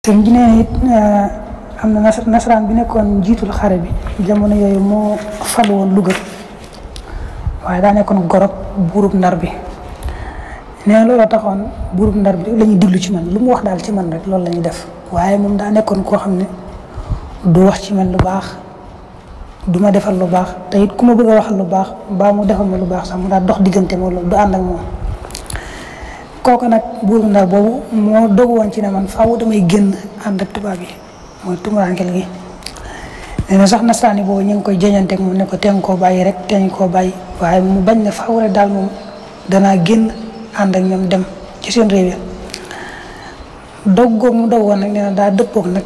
sëñ bi nee it am na nasaraan bi nekkoon jiitul xare bi jamono yooyu moo fal woon Louga waaye daa nekkoon gorob buurub Ndar bi nee na looloo taxoon buurub Ndar bi la ñuy diglu ci man lu mu wax daal ci man rek loolu la ñuy def waaye moom daa nekkoon koo xam ne du wax ci man lu baax du ma defal lu baax te it ku ma bëgg a waxal lu baax mbaa mu defal ma lu baax sax mu daal dox diggante ma loolu du ànd ak moom. kooku nag buurub Ndar boobu moo dogu woon ci ne man faaw damay génn ànd ak tubaab yi mooy tumuraankel gi nee na sax nasaraan yi boobu ñu ngi koy jëñanteeg moom ne ko teeng koo bàyyi rek teeng koo bàyyi waaye mu bañ ne faaw rek daal moom danaa génn ànd ak ñoom dem ci seen réew ya dog googu mu dog woon nag nee na daa dëppoog nag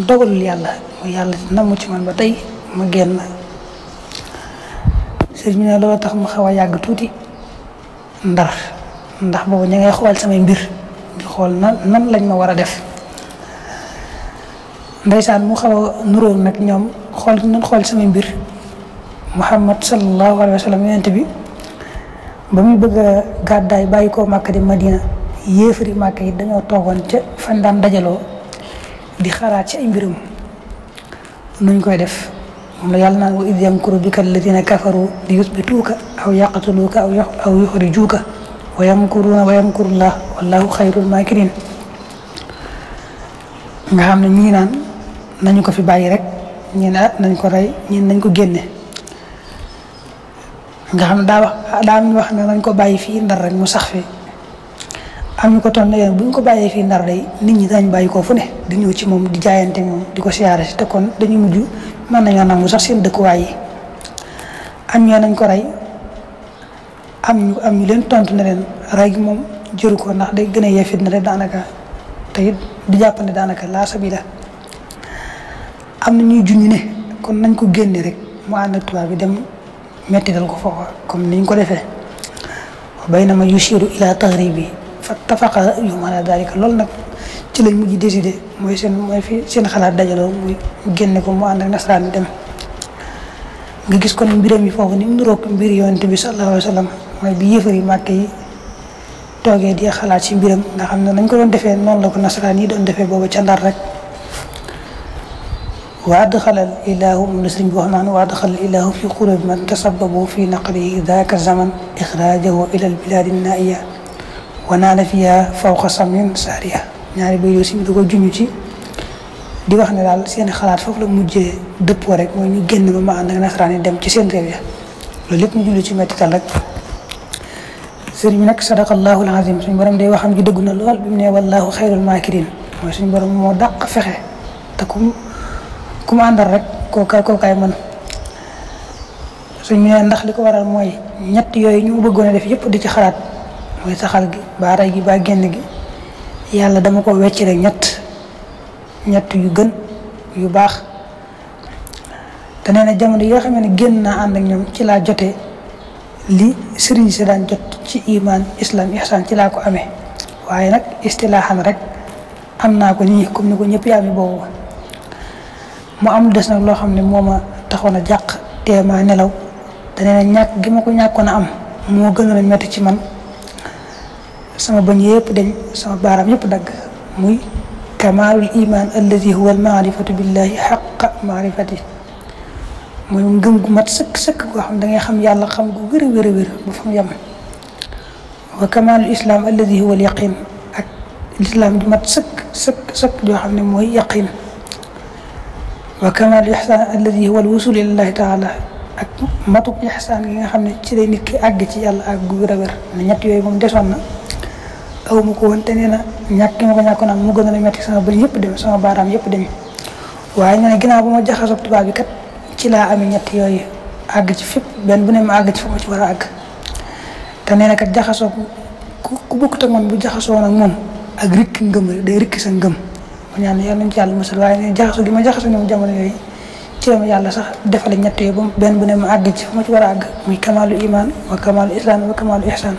dogalul yàlla mooy yàlla namu ci man ba tey ma génn sëriñ bi ne loolu tax mu xaw a yàgg tuuti Ndar ndax boobu ñu ngay xool samay mbir di xool nan lañ ma war a def ndeysaan mu xaw a nuróo nag ñoom xool samay mbir Muhammad sallallahu alayhi wa sallam yonent bi ba muy bëgg a gàddaay bàyyi koo Màkka di Madina yéefari Màkka yi dañoo toogoon ca fan daan dajaloo di xalaat ci ay mbirum nuñ koy def moom la yàlla naan wa id yamkuru bika alladina kafaru li yusbituuka aw yaqtuluuka aw yuxrijuuka wa yamkuruuna wa yamkurullah wallahu xayrul maakirin nga xam ne ñii naan nañu ko fi bàyyi rek ñii ne nañ ko rey ñii nañ ko génne nga xam ne daa am ñu wax ne nañ ko bàyyi fii Ndar rek mu sax fi am ñu ko toon ne bu ñu ko bàyyee fii Ndar day nit ñi dañ bàyyi ko fu ne di ñëw ci moom di jaayante moom di ko siyaare si te kon dañuy mujj mën nañoo nangu sax seen dëkkuwaay yi am ñoo nañ ko rey am ñu leen tontu ne leen rey gi moom jëru ko ndax day gën a yefit na rek daanaka te it di jàpp ne daanaka laa sabila am na ñuy junj ne kon nañ ko génne rek mu ànd ak tubaab bi dem mettital ko foofa comme niñ ko defee baynama yushiru ila taghribi fattafaqa yum ala dalika loolu nag ci lañ mujj décidé mooy fi seen xalaat dajaloo muy génne ko mu ànd ak nasaraan bi dem nga gis kon mbiram yi foofu ni mu niroog mbir yonent bi sallallahu alayhi wa sallam mooy bi yéefari Màkka yi toogee di xalaat ci mbiram nga xam ne nañ ko doon defee noonu la ko nasaraan yi doon defee boobu ca Ndar rek wa adxala ilaahu moom la sëriñ bi wax naan wa adxala ilaahu fi qulubi man tasababu fi naqlihi daaka zaman ixraajahu ila albilaadi naiya wa naala fiha fawqa samin saariya ñaari bay si da ko junj ci di wax ne daal seen xalaat foofu la mujjee dëppoo rek mooy ñu génn ba ma ànd ak nasaraan yi dem ci seen réew ya loolu lépp ñu julli ci mettital rek sëriñ bi nag sadaqallahu alazim suñu borom day waxam ji dëggu na lool bi mu ne wallahu xayrul maakirin mooy suñu borom moo dàq fexe te ku mu àndal rek kookaay mën suñ mu ne ndax li ko waral mooy ñett yooyu ñu bëggoon a def yëpp di ci xalaat mooy saxal gi baa rey gi baa génn gi yàlla dama ko wecc rek ñett yu gën yu baax te nee na jamono yi nga xam ne génn naa ànd ak ñoom ci laa jotee li sëriñ si daan jot ci iman islam ihsan ci laa ko amee waaye nag istilaaxan rek am naa ko nii comme ni ko ñëpp yaa mi boobu mu am des nag loo xam ne moo ma taxoon a jàq teema nelaw te nee na ñàkk gi ma ko ñàkkoon a am moo gën a metti ci man sama bëñ yëpp dañ sama baaraam yëpp dagg muy kamaalul iman alladi huwa al maarifatu billahi xaqa maarifati mooy ngëm gu mat sëkk goo xam da ngay xam yàlla xam gu wér a wér ba fa mu yem wa kamaalul islam alladi huwa al yaqin ak lislaam ju mat sëkk joo xam ne mooy yaqin wa kamaalul ihsaan alladi huwa al wusul ilallahi taala ak matuk ihsaan gi nga xam ne ci lay nit ki àgg ci yàlla ak gu wér a wér ne ñett yooyu moom desoon na aw ma ko woon te nee na ñàkk ma ko ñàkkoon am mu gën a metti sama bëñ yëpp dem sama baaraam yëpp dem waaye ñu ne ginnaaw ba ma jaxasoo tubaab bi kat ci laa amee ñett yooyu àgg ci fépp benn bu ne ma àgg ci fa ma ci war a àgg te nee na kat jaxasoo ku bokkut ak man bu jaxasoo nag moom ak rikki ngëm day rikki sa ngëm ma ñaan yàlla nañ ci yàlla musal waaye ne jaxasoo gi ma jaxasoo ñoom jamono yooyu ci la ma yàlla sax defale ñett yooyu ba benn bu ne ma àgg ci fa ma ci war a àgg muy kamaalu iman wa kamaalu islam wa kamaalu ihsan